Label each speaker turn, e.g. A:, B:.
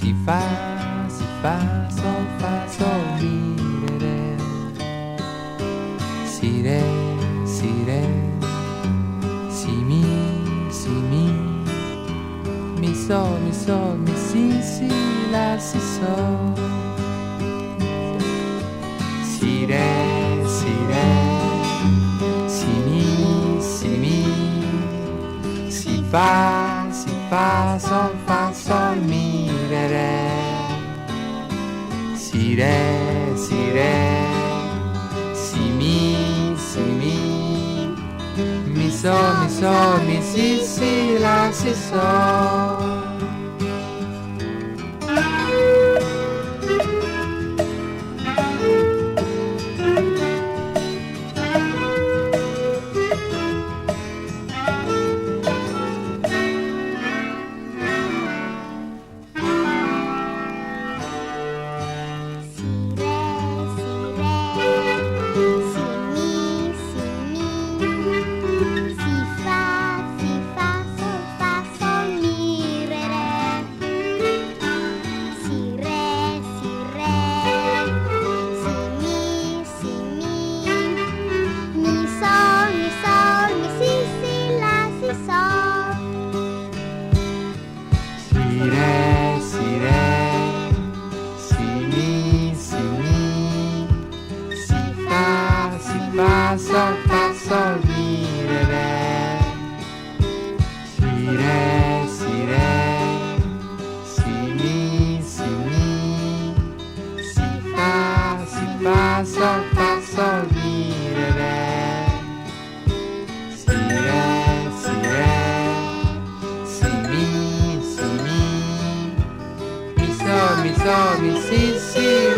A: Si fa si fa sol fa sol mi re re Si re si re Si mi si mi Mi sol mi sol mi si si la si sol Si re si re Si mi si mi Si fa si fa sol fa sol mi re re Si re si re Si mi si mi Mi sol mi sol mi si si la si sol.
B: Si re si re si mi si mi si fa si fa sol fa sol mi re re Si re si re si mi si mi mi sol mi sol mi si si la si sol.
A: Si re si re si mi si mi si fa si fa sol fa sol mi re re Si re si re si mi si mi si fa si fa sol fa sol mi re re Si re si re si mi si mi mi sol mi sol mi si si.